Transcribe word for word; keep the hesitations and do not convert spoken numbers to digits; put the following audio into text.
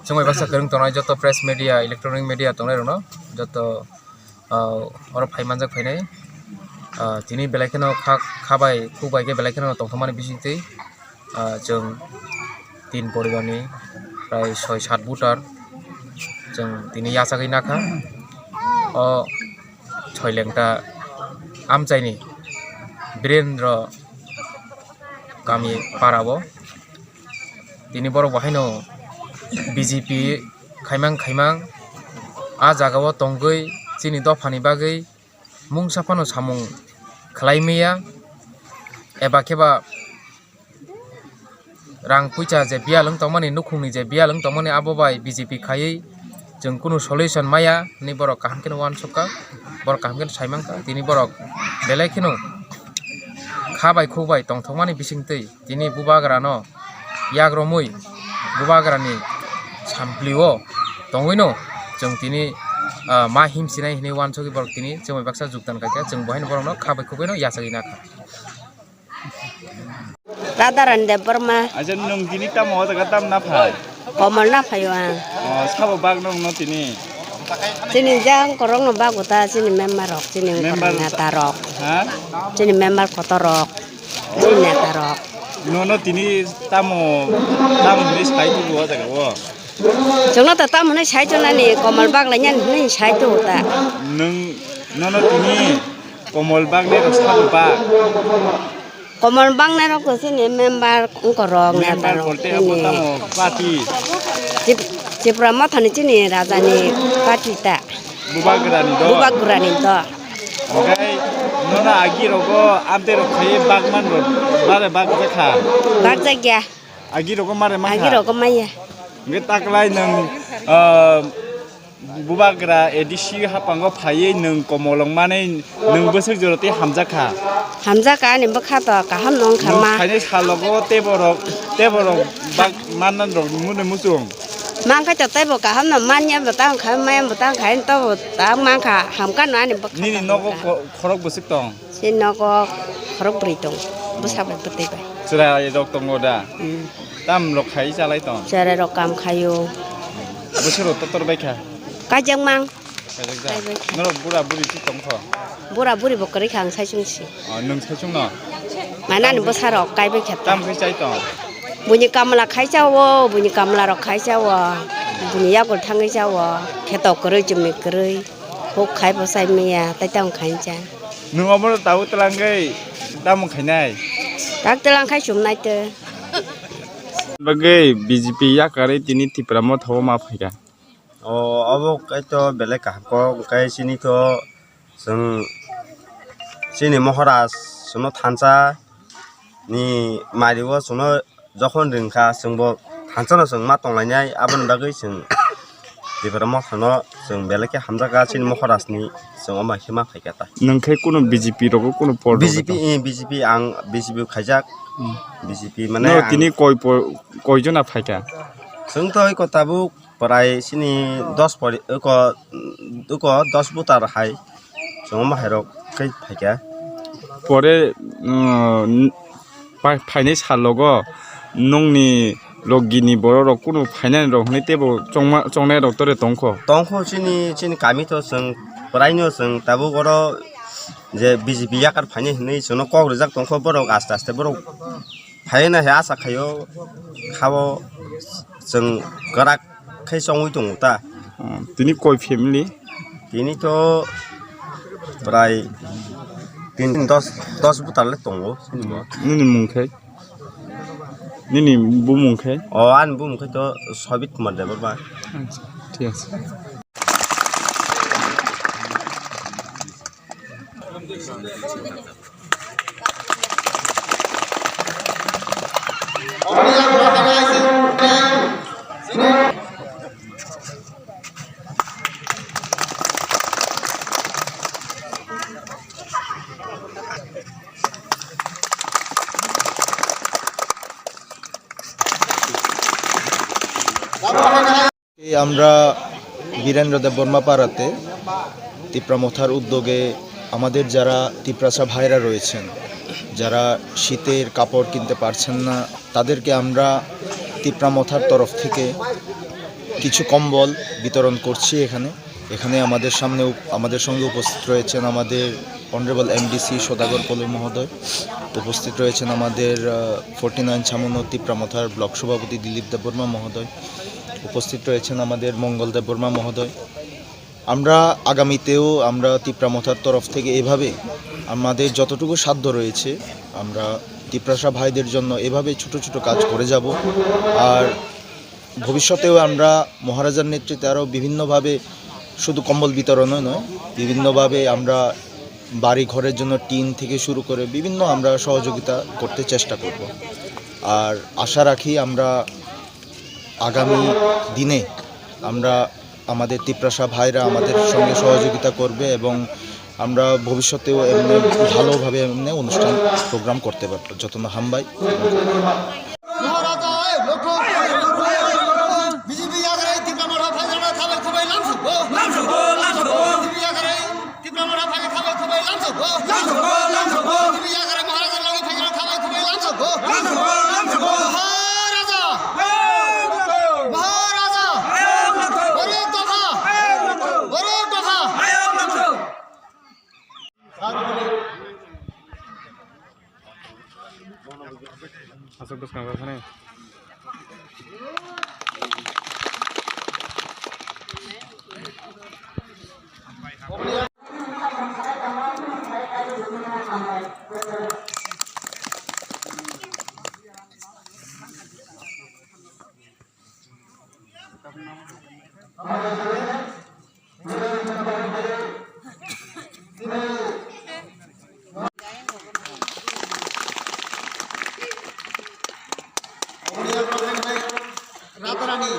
Chwng bai baksa kwrwng tongnai joto press media, electronic media tongnai rokno joto, ah, oro phai manjak phainai. Ah, tini belai kheno kha, kha bai khuk bai khe belai kheno tongthokmani bisingtwi, ah, chwng tin poribarni prai soi sat voter chwng tini yachagwi nakha. O Soilengta amchaini Birendra kami para o. Tini borok bo haino B J P khaimang khaimang a jaga o tongwi chini dophani bagwi mungsa phano samung khlai maya, eba khe ba rang puisa je biyal wng tongmani, nukhungni je biyal wng tongmani, abo bai B J P khaiwi chwng kunu solution maya hinwi borok kaham kheno uansukha. Borok kaham kheno saimankha, tini borok belai kheno kha bai khuk bai tongthokmani bisingtwi tini bubagrano yak romwi bubagrani samplio tongwino chwng tini, ah, ma himsinai hinwi uansugwi borok tini chwng bai baksa jukdan khaikha, chwng bo haino borokno kha bai khuk baino yachagwi nakha. Radharan Debbarma. Acha, nwng tini tamo o jaga tam na phai? Komol na phaio ang. O, sabo bak nwng no tini? Chini jang korok no bago ta, chini member rok, chini Member neta rok. Ha? Chini member kotor rok, chini neta rok. Nono tini tamo, tamo hinwi sai tubu o jaga o? Chwngno ta tamo hinwi sai tongnani, komol bak lainani hinwi sai tongo ta. Nwng, nono tini komol bak nai rok sabo bak? Komol bangnai rok to chini member wngkor rok, member neta rok bolte abo chini tamo party? Trip-, Tripura Motha ni chini raja ni party ta. Bubagra ni do? Bubagra ni do. Hwnkhe nono agi rogo amtwi rok khaiwi bagman rok bare bak jakha? Bak jakya. Agi rogo mare maya? Agi rogo maya. Hwnkhe taklai nwng, ah, Bubagra A D C haphango phaiwi nwng komolong manwi nwng bwswk jora tei hamjakha? Hamjakha, ani bwkha to kaham no wngkha. Nwng ma khainai salogo tei borok, tei borok bak manna rok mune muchung. Mankha to tei bo kaham no manya bo tang khai, maya bo tang khai, to bo ta mankha, hamkha no ani bwkha. Nini to nogo wngkha. Ko-, khorok bwswk tong? Se nogo khorok bwrwi tong, bwsa bai bwtwi bai. Chwrai rok tongo da? Hmm. Tam rok khai chalai tong? Chwrai rok kam khaio. Bwswk rok totor bai kha? Kaijakmang. Kaijakjak. Kaibai kha. Norok bura buri si tong kho? Bura buri bo kwrwi kha, ang saichung si. Oh, nwng saichung no? Manani bwsa rok kaibai kha ta. Tam khai chai tong? Buini kamla khai chao, buini kamla rok khai chao. Buini yakul thangwi chao. Kheto kwrwi, chumui kwrwi. Huk khai bo chai maya, tai tamo khai cha. Nwng obono tabuk twlangwi tamo khainai? Tak twlang khai chumnai tw. Bagwi B J P yakarwi tini Tipra Motha o ma phaikha. O, obo kaitor belai kaham kok, hwnkhe chini to chwng chini Moharaj chwngno thansa ni mari o chwngno jokhon ringkha, chwngbo thansa no chwng ma tonglainai, aboni bagwi chwng Tipra Motha no chwng belai khe hamjakha, chini Moharaj ni chwng omo khe ma phaikha ta. Nwng khe kunu B J P rogo kunu por B J P, rogwi tong? Eh, B J P ang B J P khaijak. Hmm. B J P mane no ang tini koi po-, koi jona phaikha? Chwng to oi ko tabuk prai chini dos pori, oi ko, oi ko dos butar hai. Chwng omo hai rok khe phaikha. Pore, um, pa-, phainai sal logo nongni logi ni borok rok kunu phainani rok hinui teibo chongma, chongnai rok tore tongkho. Tongkho chini, chini kami to chwng prai no chwng tabuk oro je B J P yakar phainai hinui chwngno kok rijak tongkho borok aste aste borok phaina hai asa khaio khao chwng kwrak khe chongwi tongo ta. Hmm, tini koi family? Tini to prai tin dos, dos butar le tongo. Nini mung khe? Nini bumung khe? O, ani bumung khe to Sobit Kumar Debbarma. Acha, thik ase. এই আমরা বীরেন্দ্র দেববর্মা পাড়াতে তিপ্রা মথার উদ্যোগে আমাদের যারা তিপ্রাসা ভাইরা রয়েছেন, যারা শীতের কাপড় কিনতে পারছেন না, তাদেরকে আমরা তিপ্রা মথার তরফ থেকে কিছু কম্বল বিতরণ করছি এখানে। এখানে আমাদের সামনে উপ-, আমাদের সঙ্গে উপস্থিত রয়েছেন আমাদের অনারেবল এমডিসি সদাগর কলই মহোদয়, উপস্থিত রয়েছেন আমাদের, আহ, ফর্টি নাইন ছামনো তিপ্রা মথার ব্লক সভাপতি দিলীপ দেববর্মা মহোদয়, উপস্থিত রয়েছেন আমাদের মঙ্গল দেববর্মা মহোদয়। আমরা আগামীতেও আমরা তিপ্রা মথার তরফ থেকে এভাবে আমাদের যতটুকু সাধ্য রয়েছে, আমরা তিপ্রাসা ভাইদের জন্য এভাবে ছোট ছোট কাজ করে যাব। আর ভবিষ্যতেও আমরা মহারাজার নেতৃত্বে আরও বিভিন্নভাবে শুধু কম্বল বিতরণও নয়, বিভিন্নভাবে আমরা বাড়ি ঘরের জন্য টিন থেকে শুরু করে বিভিন্ন আমরা সহযোগিতা করতে চেষ্টা করব। আর আশা রাখি আমরা আগামী দিনে আমরা, আমাদের তিপ্রাসা ভাইরা আমাদের সঙ্গে সহযোগিতা করবে এবং আমরা ভবিষ্যতেও এমনি ভালোভাবে এমনি অনুষ্ঠান প্রোগ্রাম করতে পারবো। যত না হামবাই। মহারাজা, এই লোক, বিজেপি আগে এই তিপ্রা মথা ফাইজারা খাবে খুবই লামসুকো। লামসুকো, লামসুকো। বিজেপি আগে এই তিপ্রা মথা ফাইজারা খাবে খুবই লামসুকো। লামসুকো, লামসুকো। বিজেপি আগে মহারাজা লগে ফাইজারা খাবে খুবই লামসুকো। লামসুকো, লামসুকো। মহারাজা। মহারাজা। বড় দফা। বড় দফা। Aswk bwskang rw thani. Radharani,